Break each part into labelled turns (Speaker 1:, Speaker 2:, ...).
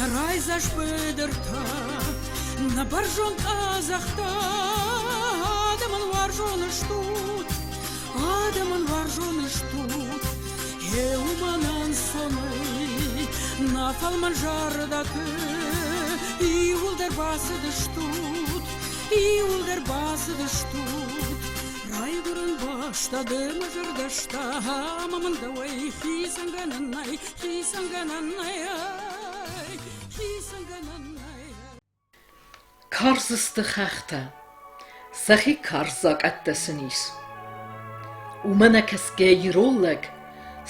Speaker 1: Нӕ райдзаст быдыртӕ, нӕ бӕрзонд къӕдзӕхтӕ, адӕмӕн уарзон стут, адӕмӕн уарзон стут. Гъе уымӕн ӕнцонӕй нӕ фӕлмӕн зӕрдӕты иууылдӕр бацыдыстут, иууылдӕр бацыдыстут. Райгуырӕн бӕстӕ ды мӕ зӕрдӕстӕ ӕмӕ мын дӕуӕй хицӕнгӕнӕн нӕй, хицӕнгӕнӕн нӕй, хицӕнгӕнӕн нӕй.
Speaker 2: Карз сты хӕхтӕ, сӕхи карз закъӕттӕ сын ис. Уымӕ нӕ кӕсгӕ ирон лӕг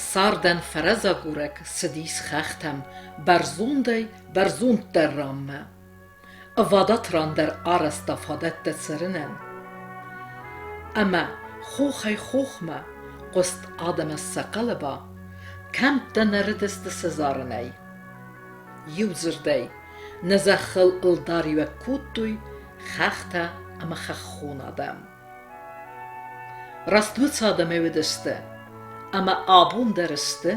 Speaker 2: цардӕн фӕрӕзагурӕг цыдис хӕхтӕм бӕрзондӕй бӕрзонддӕр ранмӕ. Ӕвадат ран дӕр арӕзта фадӕттӕ цӕрынӕн. Ӕмӕ хохӕй-хохмӕ хъуыст адӕмы сӕ хъӕлӕба, кӕмттӕ нӕрыдысты сӕ зарынӕй. Иу дзырдӕй, нӕ зӕххыл ӕлдариуӕг кодтой хӕхтӕ ӕмӕ хӕххон адӕм. Раст уыцы адӕмӕй уыдысты, ӕмӕ абон дӕр сты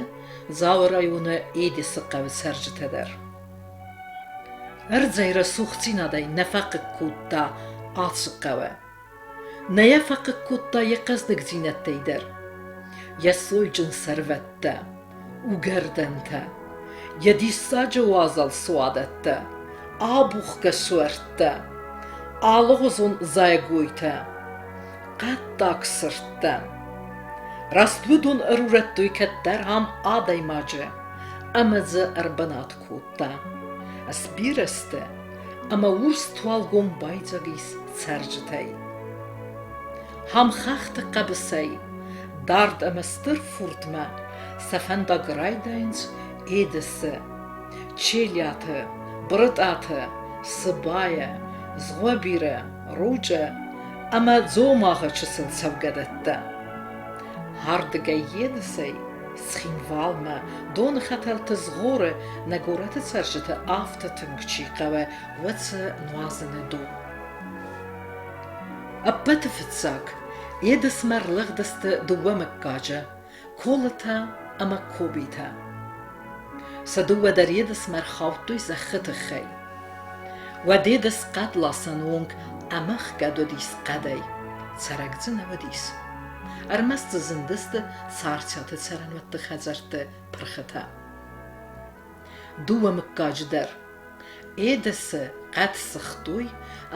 Speaker 2: Дзауы районы Едесы хъӕуы цӕрджытӕ дӕр. Ӕрдзӕй рӕсугъддзинадӕй нӕ фӕхъыг кодта ацы хъӕуы. Нӕ йӕ фӕхъыг кодта йӕ хъӕздыгдзинӕдтӕй дӕр. Йӕ сойджын сӕрвӕттӕ, угӕрдӕнтӕ, йӕ диссаджы уазал суадӕттӕ, абухгӕ суӕрттӕ, алыгъуызон зайӕгойтӕ, хъӕддаг сырдтӕ. Раст уыдон ӕрурӕдтой кӕддӕр ам адӕймаджы ӕмӕ дзы ӕрбынат кодта. Сбирӕ сты ӕмӕ урс туалгом байдзаг ис цӕрджытӕй. Хам хӕхты хъӕбысӕй дард ӕмӕ стыр фурдмӕ сӕ фӕндаг райдайынц Едысы, Челиаты, Брытъаты, Сыбайӕ, Згъуыбиры, Ручъы ӕмӕ Дзомагъы чысыл цӕугӕдӕттӕ. Ардыгӕй Едысӕй Цхинвалмӕ доны хӕтӕлты згъоры нӕ горӕты цӕрджыты афтӕ тынг чи хъӕуы, уыцы нуазыны дон. Ӕппӕты фыццаг Едысмӕ рлыгъдысты дыууӕ мыггаджы Колытӕ ӕмӕ Кобитӕ. Сӕ дыууӕ дӕр Едысмӕ ӕрхаудтой зӕххы тыххӕй. Уӕд Едыс хъӕдласӕн онг ӕмӕхгӕд уыдис хъӕдӕй, цӕрӕг дзы нӕ уыдис. Ӕрмӕст дзы зындысты Царциаты цӕрӕнуӕтты хӕдзӕртты пырхытӕ. Дыууӕ мыггаджы дӕр Едысы хъӕд сыгътой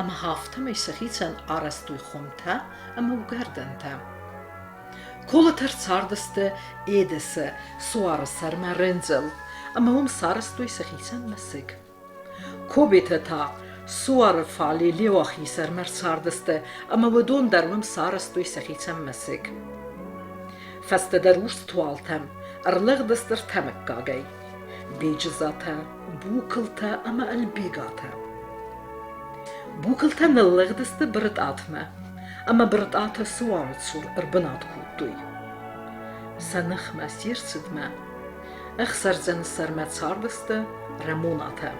Speaker 2: ӕмӕ афтӕмӕй сӕхицӕн арӕзтой хуымтӕ ӕмӕ уыгӕрдӕнтӕ. Колытӕ ӕрцардысты Едысы суары сӕрмӕ рындзыл ӕмӕ уым сарӕзтой сӕхицӕн мӕсыг. Кобетӕ та суары фале Леуахийы сӕрмӕ ӕрцардысты ӕмӕ уыдон дӕр уым сарӕзтой сӕхицӕн мӕсыг. Фӕстӕдӕр урс туалтӕм ӕрлыгъдысты ӕртӕ мыггагӕй: Беджызатӕ, Букылтӕ ӕмӕ Ӕлбегатӕ. Букылтӕ ныллыгъдысты Брытъатмӕ ӕмӕ Брытъаты суары цур ӕрбынат кодтой. Сӕ ныхмӕ се рцыдмӕ ӕхсӕрдзӕны сӕрмӕ цардысты Рӕмонатӕ.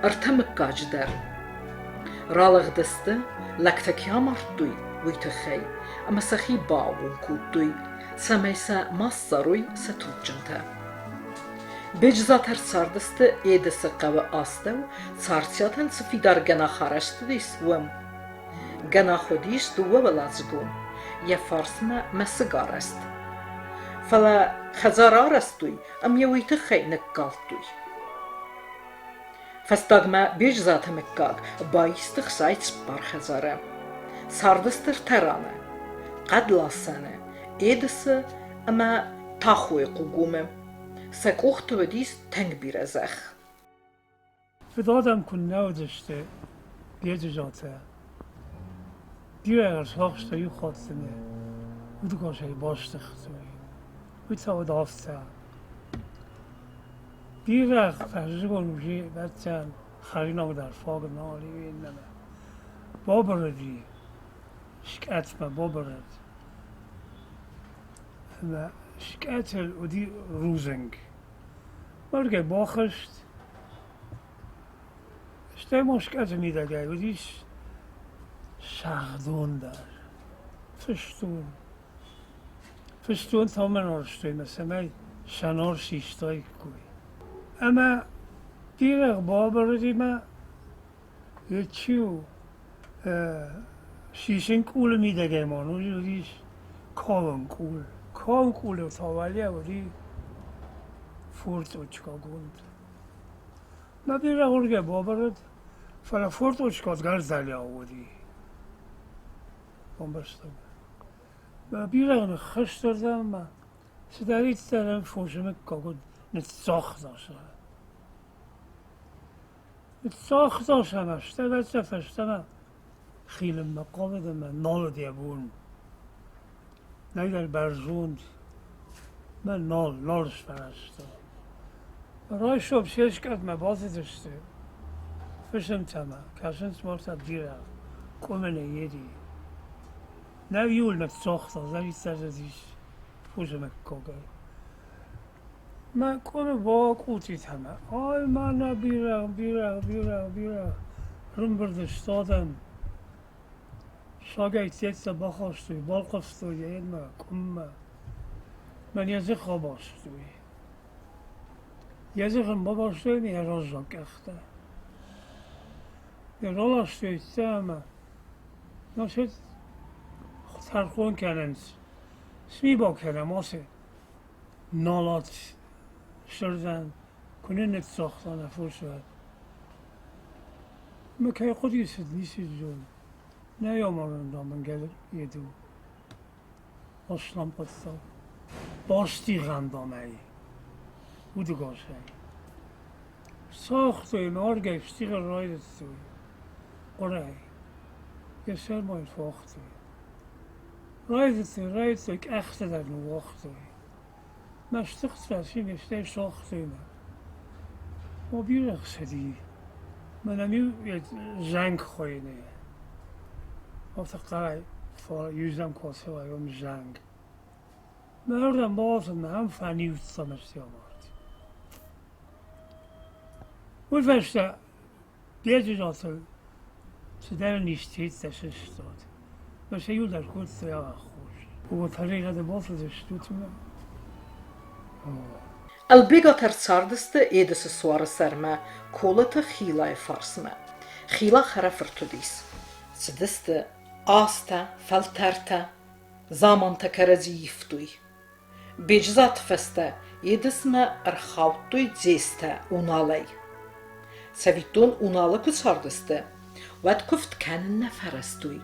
Speaker 2: Ӕртӕ мыггаджы дӕр ралыгъдысты, лӕгтӕ кӕй амардтой, уый тыххӕй, ӕмӕ сӕхи бааууон кодтой, цӕмӕй сӕ ма ссарой сӕ туджджынтӕ. Беджызатӕ ӕрцардысты Едысы хъӕуы астӕу, Царциатӕн цы фидар гӕнах арӕзт уыдис, уым. Гӕнах уыдис дыууӕуӕладзыгон, йӕ фарсмӕ мӕсыг арӕзт. Фӕлӕ хӕдзар арӕзтой ӕмӕ йӕ уый тыххӕй ныккалдтой. Фӕстагмӕ Беджызаты мыггаг баисты хсай цыппар хӕдзары. Цардысты ӕртӕ раны: Хъӕдласӕны, Едысы ӕмӕ Тахойы хъугомы. Сӕ къухты уыдис тынг бирӕ зӕхх.
Speaker 3: Фыдадӕм куыннӕ уыдысты Беджызатӕ. Бирӕ ӕрцахста иу хатт сын удыгасӕй бастыгътой. Уый та уыд афтӕ. Бирӕ фӕззыгон уыди, ӕвӕццӕгӕн, хӕринаг дӕр фаг нал и иннӕмӕ. Бабырыди, скъӕтмӕ бабырыд. Ӕмӕ скъӕты уыди рудзынг. Бӕргӕ бахызт, стӕй ма скъӕты мидӕгӕй уыдис сӕгъдон дӕр, фысдон. Фысдон цӕмӕн уарзтой ӕмӕ цӕмӕй сӕнор систаиккой. Ӕмӕ Бирӕгъ бабырыди мӕ йӕ чиу сисын къулы мидӕгӕй ма уыдис кауын къул. Кауын къулыл та уӕле уыди фуртъочкӕгонд. Мӕ бирӕгъ уыргӕ бабырыд, фӕлӕ фуртъочкӕ дӕр уыди. Бамбӕрстон. Мӕ бирӕгъ ныххызтырдӕм ӕмӕ цыдӕриддӕр ӕм фосы мыггаг уыд, ныццагъта сӕ. Ныццагъта сӕ ӕмӕ стӕвӕццӕ фӕстӕмӕ хилынмӕ хъавыд ӕмӕ нал уыд йӕ бон. Нӕдӕр бӕрзонд, мӕ нал, нал сфӕрӕзта. Райсом се скъӕтмӕ бацыдысты фысымтӕ ӕмӕ кӕсынц уартӕ бирӕгъ къуымы ныййеди. Нӕ иуыл ныццагъта, зӕриддӕр ис фосы мыггагӕй. Мӕ къуыры бакъутитӕмӕ, ай мӕнӕ бирӕгъ, бирӕгъ, бирӕгъ, бирӕгъ, рымбырд сты адӕм. Сагӕй теттӕ бахастой, балхъывтой йӕ йедмӕ, къуыммӕ. Мӕн йӕ дзых абастой. Йӕ дзых ын бабастой ӕмӕ йӕ раззаг къӕхтӕ. Йӕ раластой ӕмӕ насет тӕрхон кӕнынц. Цы бакӕнӕм ацы налат сырдӕн, куы нын ныццагъта нӕ фосвӕд. Мӕ кӕй хъуыди цыд, ницы зон. Нӕ амарын дам ын йеду. Аслам хъуыддаг. Бастигъӕн дам ӕй. Удыгасӕй. Цагътой мӕ ардгӕй стигъын райдыдтой. Хъуырӕй. Йӕ сӕр ма йын фӕуагътой. Райдыдтой, райдыдтой, къӕхтӕ дӕр ныууагътой. Мӕ стыхст фӕци, ме стӕй сагътой мӕ. О, бирӕгъ цыди. Мӕнӕн-иу зӕнг хуыйны. Афтӕ хъӕрӕй иузӕм куы ацӕуай, уым зӕнг. Мӕ ардӕм бауадзын мӕ ам фӕниудта мӕсты амард. Уый фӕстӕ Беджызаты цыдӕр низтӕ сыстад. Мӕ сӕ иу дӕр кодтой аххос. Уӕ тӕригъӕды бафыдыстут мӕ.
Speaker 2: Ӕлбегатӕ рцардысты Едысы суары сӕрмӕ, Колыты Хилайы фарсмӕ. Хила хӕрӕфырт уыдис. Цыдысты азтӕ, фӕлтӕртӕ, замантӕ кӕрӕдзи ивтой. Беджызаты фӕстӕ Едысмӕ ӕрхаудтой Дзестӕ Уналӕй. Цӕвиттон, Уналы куы цардысты, уӕд куывд кӕнын нӕ фӕрӕзтой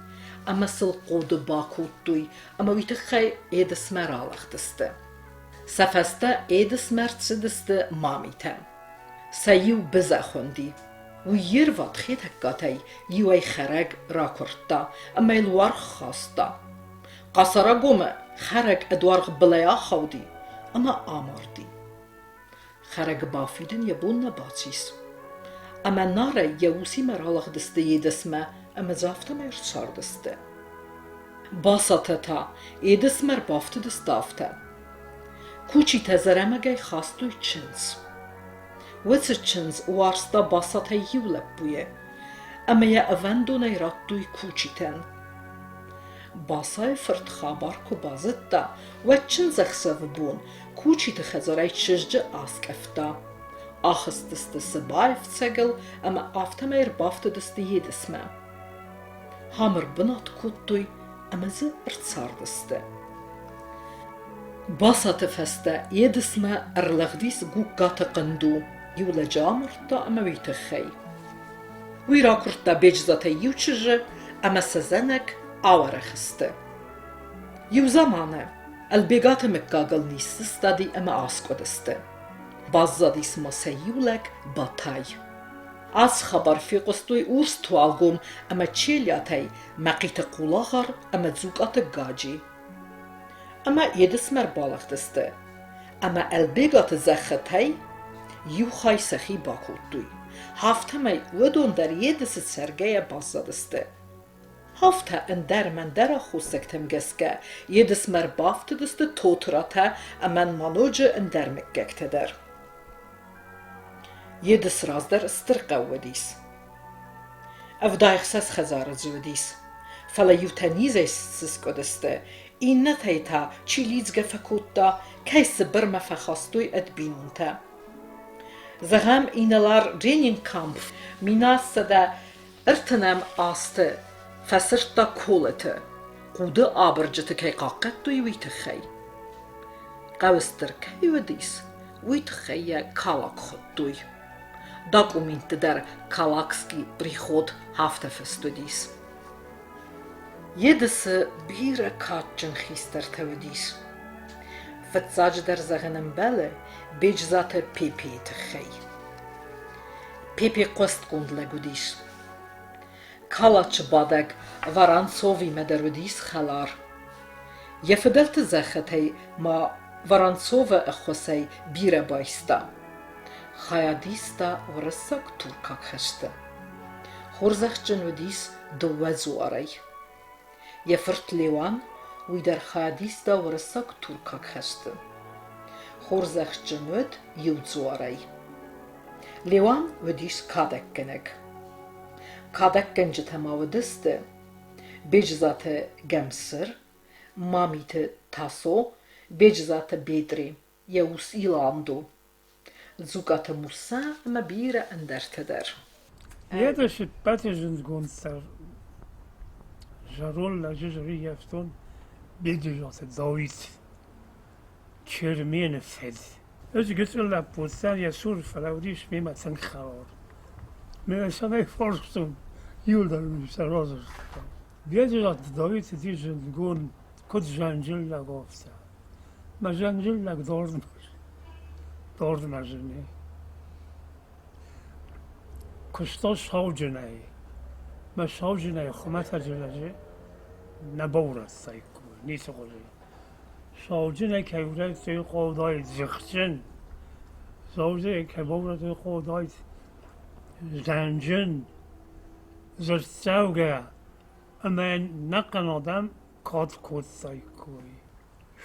Speaker 2: ӕмӕ сыл хъоды бакодтой ӕмӕ уый тыххӕй Едысмӕ ралыгъдысты. Сӕ фӕстӕ Едысмӕ рцыдысты Мамитӕ. Сӕ иу Бызӕ хуынди. Уый йе рвад Хетӕгкатӕй иуӕй хӕрӕг ракуырдта ӕмӕ йыл уаргъ хаста. Къасарагомы хӕрӕг ӕд уаргъ былӕй ахауди ӕмӕ амарди. Хӕрӕг бафидын йӕ бон нӕ бацис. Ӕмӕ Нарӕй йӕ усимӕ ралыгъдысты Едысмӕ ӕмӕ дзы афтӕмӕй ӕрцардысты. Басатӕ та Едысмӕ ӕрбафтыдысты афтӕ. Кучитӕ Зӕрӕмӕгӕй хастой чындз. Уыцы чындз уарзта Басатӕй иу лӕппуйы, ӕмӕ йӕ ӕвӕндонӕй радтой Кучитӕн. Басайы фырт хабар куы базыдта, уӕд чындзӕхсӕвы бон Кучиты хӕдзарӕй чызджы аскъӕфта. Ахызтысты Сыбайы фцӕгыл ӕмӕ афтӕмӕй ӕрбафтыдысты Едысмӕ. Ам ӕрбынат кодтой ӕмӕ дзы ӕрцардысты. Басаты фӕстӕ Едысмӕ ӕрлыгъдис Гугкаты Хъынду, иу лӕджы амардта ӕмӕ уый тыххӕй. Уый ракуырдта Беджызатӕй иу чызджы ӕмӕ сӕ зӕнӕг ауӕрӕх сты. Иу заманы Ӕлбегаты мыггагыл низ сыстади ӕмӕ аскъуыдысты. Баззадис ма сӕ иу лӕг Батай. Ацы хабар фехъуыстой урс туалгом ӕмӕ Челиатӕй Мӕхъиты Хъулагъар ӕмӕ Дзукъаты Гаджи. Ӕмӕ Едысмӕ ӕрбалыгъдысты ӕмӕ Ӕлбегаты зӕххытӕй иу хай сӕхи бакодтой. Афтӕмӕй уыдон дӕр Едысы цӕргӕйӕ баззадысты. Афтӕ ӕндӕр-мӕндӕр аххосӕгтӕм гӕсгӕ Едысмӕ ӕрбафтыдысты Тотыратӕ ӕмӕ ма ноджы ӕндӕр мыггӕгтӕ дӕр. Едыс раздӕр стыр хъӕу уыдис. 76 хӕдзары дзы уыдис. Фӕлӕ иутӕ низӕй сыскъуыдысты, иннӕтӕй та чи лидзгӕ фӕкодта, кӕй Сыбырмӕ фӕхастой ӕд бинонтӕ. Зӕгъӕм, инӕлар Ренненкампф 1130 азты фӕсырдта Колыты, Хъуды абырджыты кӕй хъахъхъӕдтой, уый тыххӕй. Хъӕуы стыр кӕй уыдис, уый тыххӕй йӕ Калак хуыдтой. Документты дӕр Калакский приход афтӕ фыст уыдис. Едысы бирӕ кадджын хистӕртӕ уыдис. Фыццаджыдӕр зӕгъын ӕмбӕлы Беджызаты Пепейы тыххӕй. Пепе хъуыстгонд лӕг уыдис. Калачы бадӕг Воронцовимӕ дӕр уыдис хӕлар. Йӕ фыдӕлты зӕххытӕй ма Воронцовы ӕххуысӕй бирӕ байста. Хайад иста уырыссаг-туркаг хӕсты. Хорзӕхджын уыдис дыууӕ дзуарӕй. Йӕ фырт Леуан, уый дӕр хайад иста уырыссаг-туркаг хӕсты. Хорзӕхджын уыд иу дзуарӕй. Леуан уыдис кадӕггӕнӕг. Кадӕггӕнджытӕ ма уыдысты Беджызаты Гӕмсыр, Мамиты Тасо, Беджызаты Бедри, йӕ ус Иландо, Дзукъаты Муссӕ ӕмӕ бирӕ ӕндӕртӕ дӕр.
Speaker 3: Едысы ппӕты зындгонддӕр зӕронд лӕджы ӕрыййӕфтон Беджызаты Дауит, Чермены фыд. Ӕз гыццыл лӕппу уыдтӕн йӕ цуры, фӕлӕ уыдис мемӕ тынг хӕлар. Мӕ цӕмӕй фарстон, иуылдӕр мын сӕ радзырдта. Беджызаты Дауит уыди зындгонд куыд зӕнджын лӕг, афтӕ. Мӕ зӕнджын лӕг дардмӕ зыны. Куыста сауджынӕй. Мӕ сауджынӕй хуымӕтӕджы лӕджы нӕ баурӕдтаиккой, ницы хуызы. Сауджынӕй кӕй урӕдтой хъуыдаид дзыхджын, сауджынӕй кӕй баурӕдтой хъуыдаид зӕнджын, дзырддзӕугӕ ӕмӕ ӕнӕхъӕн адӕм кад кодтаиккой.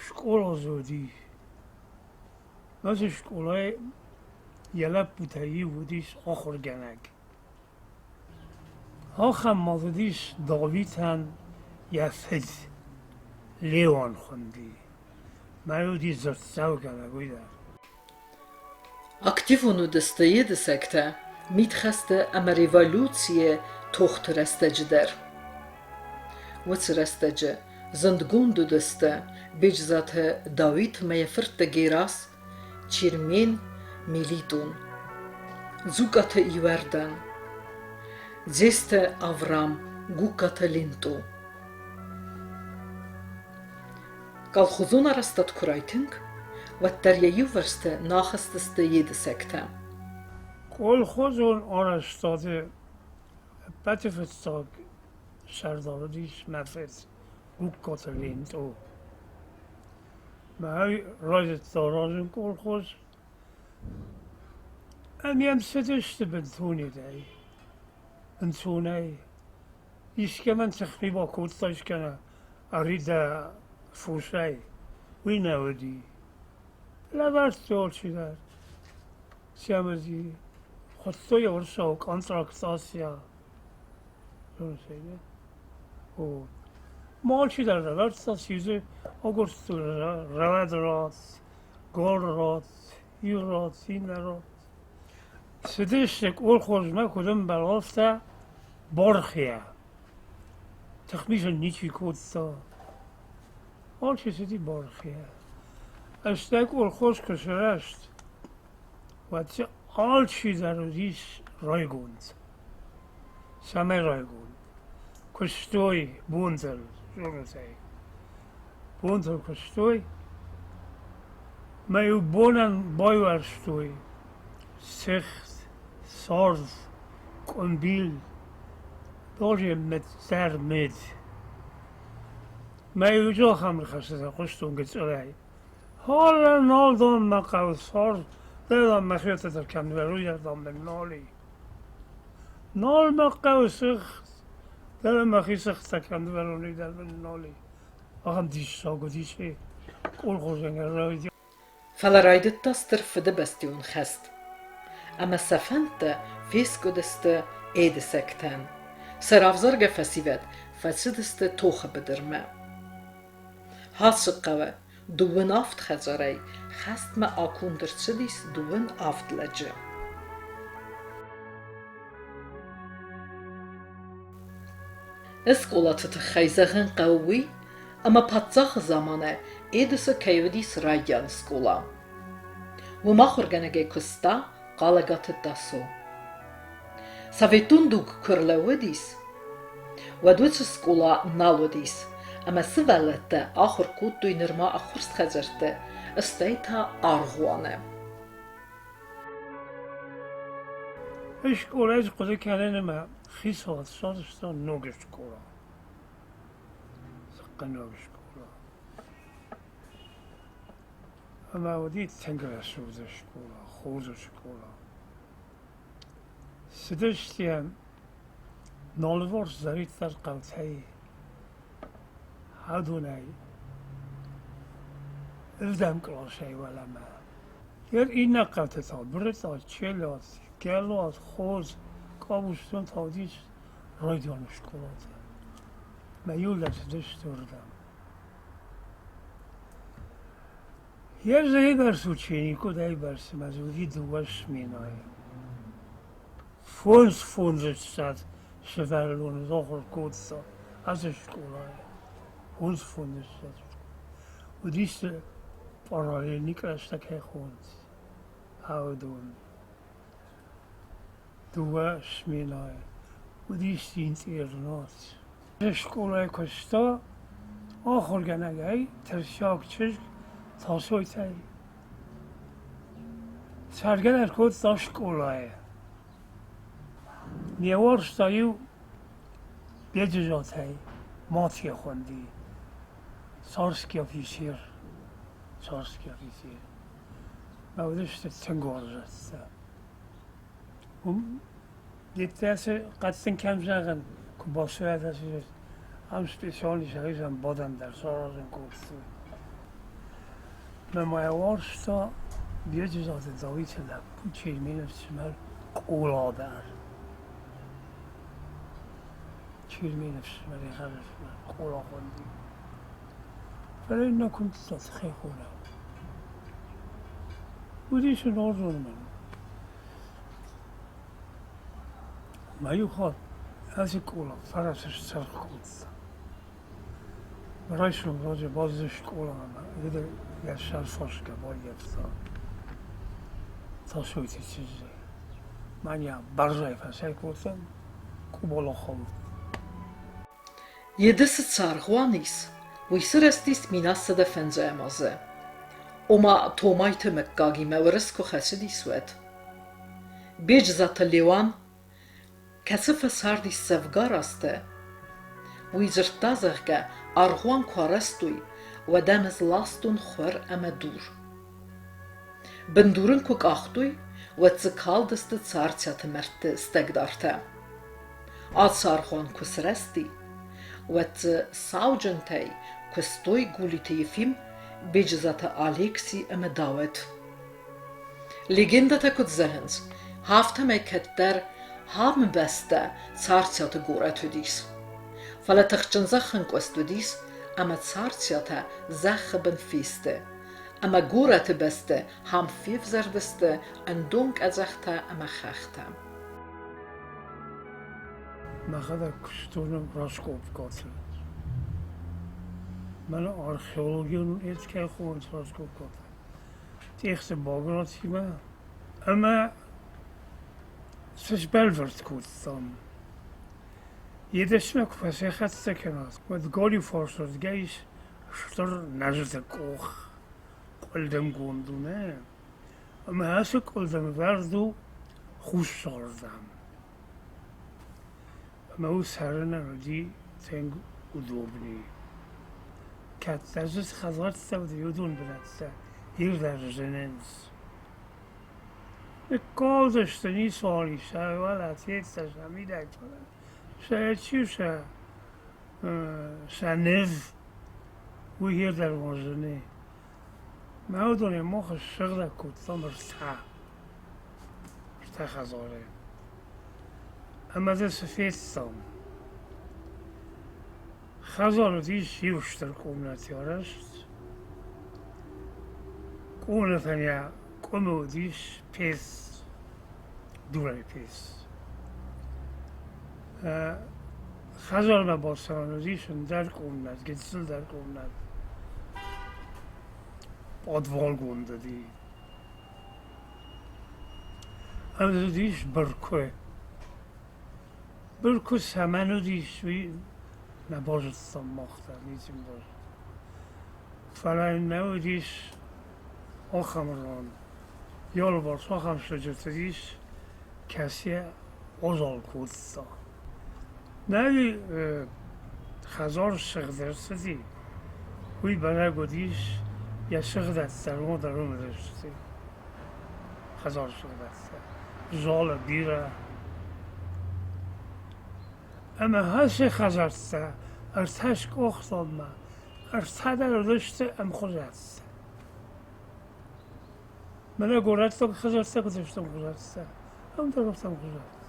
Speaker 3: Скъола дзы уыди. Ацы скъолайы йӕ лӕппутӕй иу уыдис ахуыргӕнӕг. Ахӕм ма уыдис Давитӕн йӕ фыд, Леон хуынди. Мӕ уыди дзырддзӕугӕнӕг уый дӕр.
Speaker 2: Активон уыдысты едысӕгтӕ мидхӕсты ӕмӕ революцийы тохты рӕстӕджы дӕр. Уыцы рӕстӕджы зындгонд уыдысты Беджызаты Дауит ӕмӕ йӕ фырттӕ Герас, Чермен, Мелитон, Дзукъаты Иуӕрдӕн, Дзесты Аврам, Гугкаты Ленто. Колхозон арӕзтад куы райтынг, уӕддӕр йӕ иувӕрсты нӕ ахызтысты едысӕгтӕ.
Speaker 3: Колхозон арӕзтады ӕппӕты фыццаг сӕрдар уыдис мӕ фыд Гугкаты Лентъо. Мӕ райдыдта аразын колхоз. Ӕмӕ йӕм цыдысты бынтонидӕй, ӕнцонӕй. Искӕмӕн тыхми бакодтаис кӕнӕ ӕри дӕ фосӕй, уый нӕ уыди. Лӕвӕрдтой алчидӕр. Сӕмӕзи хуыдтой уырыссау контракт-асиа. О, ма алчидӕр лӕвӕрдта сиузы агуырдтой рӕуӕд рад, гор рад, иу рад, иннӕ рад. Цыдысты колхозмӕ, куыд ӕмбӕлы, афтӕ бархийӕ. Тыхми сын ничи кодта. Алчи цыди бархийӕ. Стӕй колхоз куы сырӕзт, уӕд дзы алчидӕр уыдис райгонд. Цӕмӕй райгонд? Куыстой бонтыл, зонут ӕй. Бонтыл куыстой, мӕ-иу бонӕн байуӕрстой цыхт, царв, къуымбил, тоже мыддӕр мыд. Мӕ иу ахӕм ныхӕстӕ хъуыстон гыццылӕй. Халӕ нал дон мӕ хъӕуы цард, дӕлӕ мӕхиуӕттӕ дӕр кӕм уыйӕрдӕм мын нал и. Нал мӕ хъӕуы цыхт, дӕлӕ мӕхи цыхтӕ кӕм нывӕрон, уый дӕр мын нал и. Ахӕм диссаг уыдис колхозӕн райдиан.
Speaker 2: Фӕлӕ райдыдта Стыр Фыдыбӕстӕйон хӕст, ӕмӕ сӕ фӕндтӕ фескъуыдысты едысӕгтӕн. Сӕ равзаргӕ фӕсивӕд фӕцыдысты тохы быдырмӕ. Ацы хъӕуы дыууын авд хӕдзарӕй хӕстмӕ аконд ӕрцыдис дыууын авд лӕджы. Скъолаты тыххӕй зӕгъын хъӕуы уый, ӕмӕ паддзахы заманы Эдысы кӕй уыдис райдиан скъола. Уым ахуыргӕнӕгӕй куыста Хъалӕгаты Тасо. Советон дуг куы ӕрлӕууыдис, уӕд уыцы скъола нал уыдис, ӕмӕ сывӕллӕттӕ ахуыр кодтой нырма ӕххуырст хӕдзӕртты, стӕй та аргъуаны.
Speaker 3: Скъолайы хъуыды кӕнын ӕмӕ хицауад сарӕзта ног скъола. Ног скъола. Ӕмӕ уыди тынг рӕсугъд скъола, хорз скъола. Цыдысты нолвор зӕриддӕр хъӕутӕй, адонӕй ӕвдӕм къласӕй уӕлӕмӕ. Йӕ иннӕ хъӕуты та Брытъа, Челиат, Гӕлуат, Хоз, Къабузтон та уыдис райдианы скъолатӕ. Мӕ иу лӕг цыдысты уырдӕм. Йе зӕйбӕрц ученик уыд айбӕрц ӕмӕ дзы уыди дыууӕ сменӕйы. Фондз фондзыссӕдз сывӕллоны ахуыр кодта ацы скъолайы. Фондз фондзыссӕдз. Уыдис дзы параллельный кълӕстӕ кӕй хонынц, уыдон. Дыууӕ сменӕйы. Уыдис интернат. Скъолайы куыста ахуыргӕнӕгӕй тӕссаг чызг Тасойтӕй. Цӕргӕ дӕр кодта скъолайы. Не уарзта иу Беджызатӕй Матье хуынди, царский афицер, царский афицер. Мӕ уыдысты тынг уарзӕттӕ. Уым Деттӕ хъӕдтын кӕм зӕгъын, куы бацӕуӕтӕ ам специалон сӕхицӕн бадӕн дӕр саразын кодтой. Мӕ ма йӕ уарзта Беджызаты Дауиты лӕппу Чермены фсымӕр Къола дӕр. Чермены фсымӕр йӕхӕдӕг фсымӕр Къола хуынди. Фӕлӕ йын нӕ куымдта тыхӕй хонӕг. Уыдис ын уарзон мӕн. Мӕ иу хатт ацы скъола фӕрӕзты сцалх кодта. Райсом раджы бацыд скъоламӕ ӕмӕ йӕ сӕр фасгӕ баййӕфта Тасойты чызджы. Мӕн йӕ бӕрзӕй фӕцӕйкодта къубалы хауд.
Speaker 2: Едысы цы аргъуан ис, уый сырӕзтис 1705 азы. Ома Томайты мыггагимӕ уырыс куы хӕцыдис, уӕд. Беджызаты Леуан, кӕцы фӕцардис дзӕвгар азты, уый дзырдта, зӕгъгӕ, аргъуан куы арӕзтой, уӕд ӕм ӕз ластон хуыр ӕмӕ дур. Бындур ын куы къахтой, уӕд дзы калдысты Царциаты мӕрдты стӕгдартӕ. Ацы аргъуан куы сырӕзти, уӕд дзы сауджынтӕй куыстой Гулиты Ефим, Беджызаты Алекси ӕмӕ Дауӕт. Легендӕтӕ куыд зӕгъынц, афтӕмӕй кӕддӕр Хамы бӕстӕ Царциаты горӕт уыдис. Фӕлӕ тыхджын зӕххӕнкъуыст уыдис ӕмӕ Царциатӕ зӕххы бын фесты, ӕмӕ горӕты бӕсты хам февзӕрдысты ӕндон къӕдзӕхтӕ ӕмӕ хӕхтӕ.
Speaker 3: Мӕхӕдӕг куыстон раскопкӕты. Мӕн археологион кӕй хонынц раскопкӕтӕ. Тъехты Багратимӕ ӕмӕ цы сбӕлвырд кодтам, Едысмӕ куы фӕцӕйхӕццӕ кӕнат, уӕд галиу фарсырдыгӕй ис стыр нӕзыты къох, къуылдымгонд у, нӕ? Ӕмӕ ацы къуылдым вӕрд у хуссарырдӕм. Ӕмӕ у цӕрынӕн уыди тынг удобней. Кӕддӕр дзы цы хӕдзӕрттӕ уыди, уыдон бынӕттӕ ирдӕр зынынц. Ныккалдысты, ницуал ис, сӕ уӕлӕ теттӕ, сӕ мидӕг, фӕлӕ сӕ чи сӕ сӕ ныв, уый ирдӕр зыны. Мӕ уыдонӕй мах ссыгъдӕг кодтам ӕртӕ, ӕртӕ хӕдзары. Ӕмӕ дзы цы федтам? Хӕдзар уыдис иу стыр къомнӕты арӕзт. Къомнӕтӕн йӕ къуымы уыдис пец, дурӕй пец. Хӕдзармӕ бацӕуӕн уыдис ӕндӕр къомнӕт, гыццылдӕр къомнӕт. Пъадвалгонд уыди. Ӕмӕ дзы уыдис быркуы. Быркуы цӕмӕн уыдис, уый нӕ базыдтам мах дӕр, ницы йын базыдтам. Фӕлӕ йын нӕ уыдис ахӕм ран, йӕ алыварс ахӕм сыджыт уыдис, кӕцы уазал кодта. Нӕ хӕдзар сыгъд ӕрцыди, уый бӕрӕг уыдис, йӕ сыгъдӕттӕ дӕр уым уыдысты. Хӕдзар сыгъдӕттӕ, залы бирӕ. Ӕмӕ ацы хӕдзӕрттӕ ӕртӕ скъохтонмӕ ӕртӕ дӕр уыдысты ӕмхуызӕттӕ. Мӕнӕ горӕттаг хӕдзӕрттӕ куыд сты ӕмхуызӕттӕ, ам дӕр афтӕ ӕмхуызӕттӕ.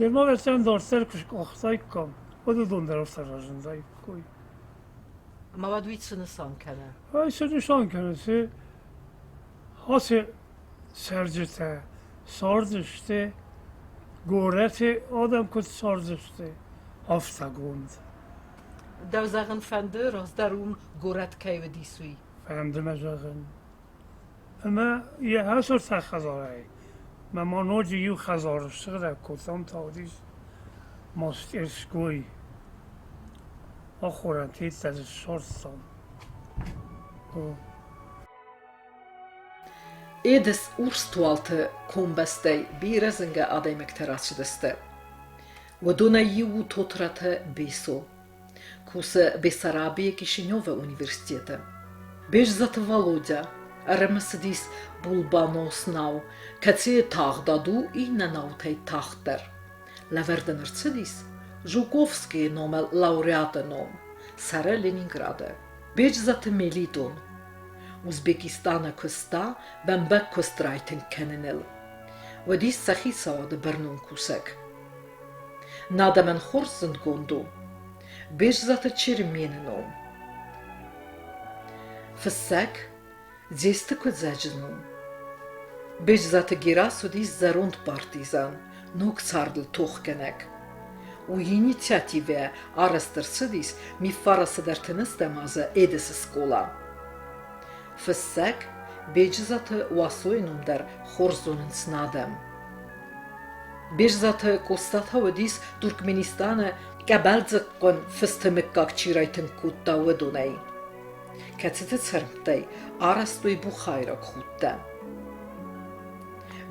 Speaker 3: Ермолӕттӕн дарддӕр куы скъахтаиккам, уӕд уыдон дӕр афтӕ разындаиккой.
Speaker 2: Ӕмӕ уӕд уый цы нысан кӕны?
Speaker 3: Ай цы нысан кӕны, цы ацы цӕрджытӕ цардысты, горӕты адӕм куыд цардысты, афтӕгонд.
Speaker 2: Дӕу зӕгъын фӕнды, раздӕр уым горӕт кӕй уыдис, уый?
Speaker 3: Фӕнды мӕ зӕгъын. Ӕмӕ йӕ асырдта хӕдзарӕй. Мӕ ма ноджы иу хӕдзары ссыгъдӕг кодтам та уыдис мастерской. Ахорӕнтӕ дзы ссардтам.
Speaker 2: Едыс Урстуалты комбӕстӕй бирӕ зынгӕ адӕймӕгтӕ рацыдысты. Уыдонӕй иу у Тотраты Бесо. Кусы Бессарабийы Кишиневы университеты. Беджызаты Володя ӕрымысыдис Булбанос нау, кӕцыйы тагъдад у иннӕ наутӕй тагъддӕр. Лӕвӕрд ын ӕрцыдис Жуковскийы номыл лауреаты ном, цӕры Ленинграды. Беджызаты Мелитон Узбекистаны куыста бӕмбӕг куыст райтынг кӕныныл. Уыдис сӕ хицауады бӕрнон кусӕг. Нӕ адӕмӕн хорз зындгонд у Беджызаты Чермены ном. Фыссӕг Дзесты Куыдзӕджы ном. Беджызаты Герас уыдис зӕронд партизан, ног цардыл тохгӕнӕг. Уый инициативӕ арӕзт ӕрцыдис Миффара цыдӕрты ныстӕм азы Эдесы скъола. Фыссӕг Беджызаты Уасойы ном дӕр хорз зонынц нӕ адӕм. Беджызаты Къоста та уыдис Туркменистаны къӕбӕлдзыгхъуын фысты мыггаг чи райтынг кодта, уыдонӕй, кӕцыты цӕрмттӕй арӕзтой бухайраг худтӕ.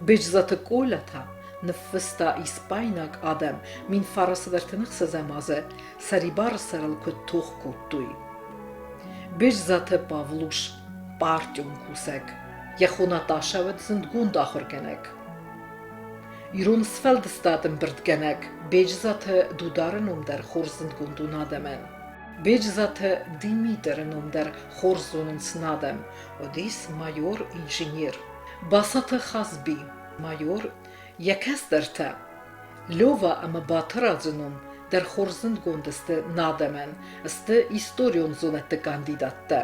Speaker 2: Беджызаты Коля та ныффыста испайнаг адӕм 1936 азы сӕрибары сӕрыл куыд тох кодтой. Беджызаты Павлуш партион кусӕг, йӕ хо Наташӕ уыд зындгонд ахуыргӕнӕг. Ирон сфӕлдыстад ӕмбырдгӕнӕг Беджызаты Дудары ном дӕр хорз зындгонд у адӕмӕн. Беджызаты Димитры ном дӕр хорз зонынц адӕм, уыдис майор-инженер. Басаты Хазби, майор, йӕ кӕстӕртӕ Лёва ӕмӕ Батырадзы ном дӕр хорз зындгонд сты нӕ адӕмӕн, сты историон зонӕдты кандидаттӕ.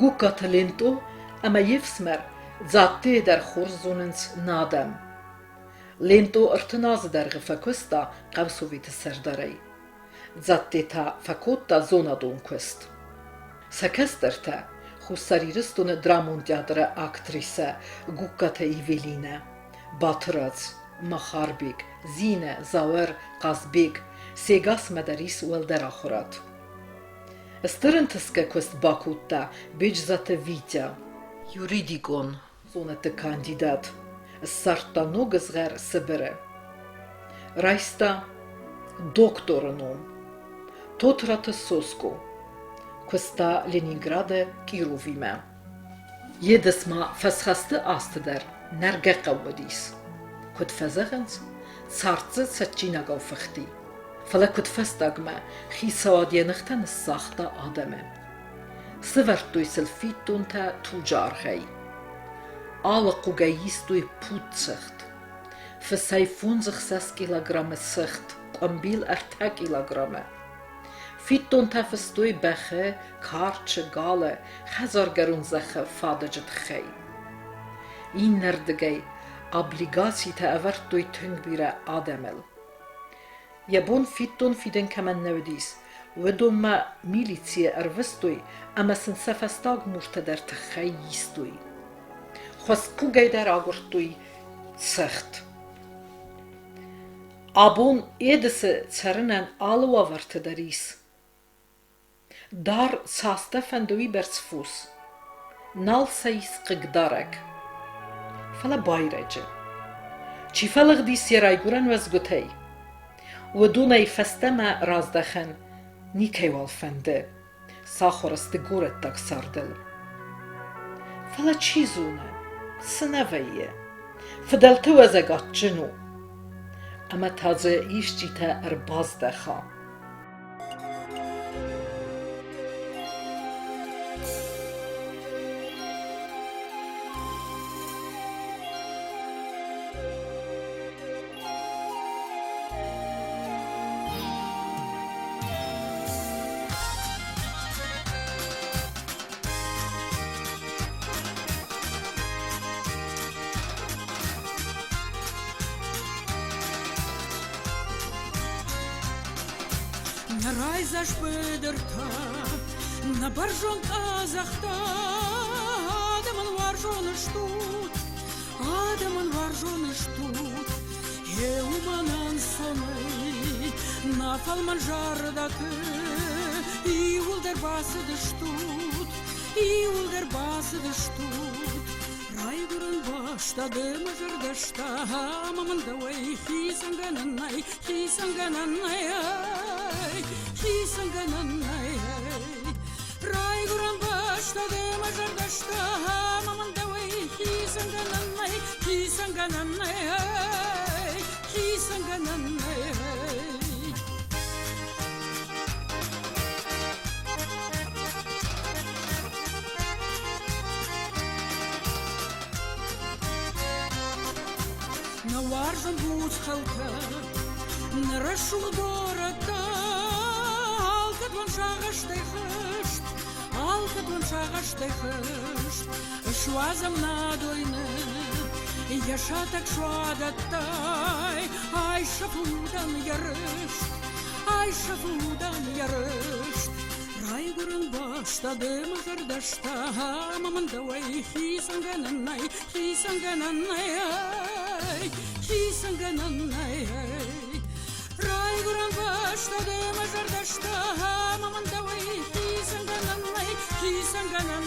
Speaker 2: Гугкаты Лентъо ӕмӕ йе фсымӕр Дзаттейы дӕр хорз зонынц нӕ адӕм. Лентъо 30 азы дӕргъы фӕкуыста хъӕусоветы сӕрдарӕй. Дзатте та фӕкодта зонадон куыст. Сӕ кӕстӕртӕ Хуссар Ирыстоны драмон театры актрисӕ Гугкаты Евелинӕ, Батырадз, Махарбег, Зинӕ, Зауӕр, Хъазбег сегасмӕ дӕр ис уӕлдӕр ахуырад. Стыр ӕнтысгӕ куыст бакодта Беджызаты Витя. Юридикон зонӕдты кандидат, ссардта ног ызгъӕр Сыбыры. Райста докторы ном. Тотраты Соско куыста Ленинграды Кировимӕ. Едыс ма фӕсхӕсты азты дӕр нӕргӕ хъӕу уыдис. Куыд фӕзӕгъынц, цард дзы цӕджджинагау фыхти. Фӕлӕ куыдфӕстагмӕ хицауад йӕ ныхтӕ ныссагъта адӕмы. Сӕвӕрдтой сыл фиддонтӕ туджы аргъӕй. Алы хъугӕй истой пут цыхт. Фысӕй 5-6 килограммы цыхт, къуымбил 3 килограммы. Фиддонтӕ фыстой бӕхы, карчы, галы, хӕдзаргӕрон зӕххы фадыджы тыххӕй. Иннӕрдыгӕй облигацитӕ ӕвӕрдтой тынг бирӕ адӕмыл. Йӕ бон фиддон фидын кӕмӕн нӕ уыдис, уыдонмӕ милицийӕ ӕрвыстой ӕмӕ сын сӕ фӕстаг муртӕ дӕр тыххӕй истой. Хуӕскъугӕй дӕр агуырдтой цыхт. Абон Едысы цӕрынӕн алы уавӕрты дӕр ис. Дар цастӕ фӕнды уыйбӕрц фос, нал сӕ ис хъыгдарӕг. Фӕлӕ байрӕджы. Чи фӕлыгъдис йӕ райгуырӕн уӕзгуытӕй, уыдонӕй фӕстӕмӕ раздӕхӕн никӕйуал фӕнды, сахуыр сты горӕттаг цардыл. Фӕлӕ чи зоны, цы нӕ вӕййы. Фыдӕлты уӕзӕг адджын у, ӕмӕ та дзы исчитӕ ӕрбаздӕха.
Speaker 1: Нӕ райдзаст быдыртӕ, нӕ бӕрзонд къӕдзӕхтӕ адӕмӕн уарзон стут, адӕмӕн уарзон стут. Гъе уымӕн ӕнцонӕй нӕ фӕлмӕн зӕрдӕты иуылдӕр бацыдыстут, иуылдӕр бацыдыстут. Райгуырӕн бӕстӕ ды мӕ зӕрдӕстӕ ӕмӕ мын дӕуӕй хицӕнгӕнӕн нӕй, хицӕнгӕнӕн нӕй, хицӕнгӕнӕн нӕй. Райгуырӕн бӕстӕ ды мӕ зӕрдӕстӕ ӕмӕ мын дӕуӕй хицӕнгӕнӕн нӕй, хицӕнгӕнӕн нӕй, хицӕнгӕнӕн нӕй. Нӕ уарзын буц хъӕутӕ, нӕ рӕсугъд горӕттӕ, алкӕд уын сагъӕстӕй хызт, алкӕд уын сагъӕстӕй хызт. Суадзӕм нӕ дойны, йӕ сатӕг суадӕттӕй, айсӕфудӕн йӕ рыст, айсӕфудӕн йӕ рыст. Райгуырӕн бӕстӕ ды мӕ зӕрдӕстӕ ӕмӕ мын дӕуӕй хицӕнгӕнӕн нӕй, хицӕнгӕнӕн нӕй, хицӕнгӕнӕн нӕй. Райгуырӕн бӕстӕ ды мӕ зӕрдӕстӕ ӕмӕ мын дӕуӕй хицӕнгӕнӕн нӕй, хицӕнгӕнӕн.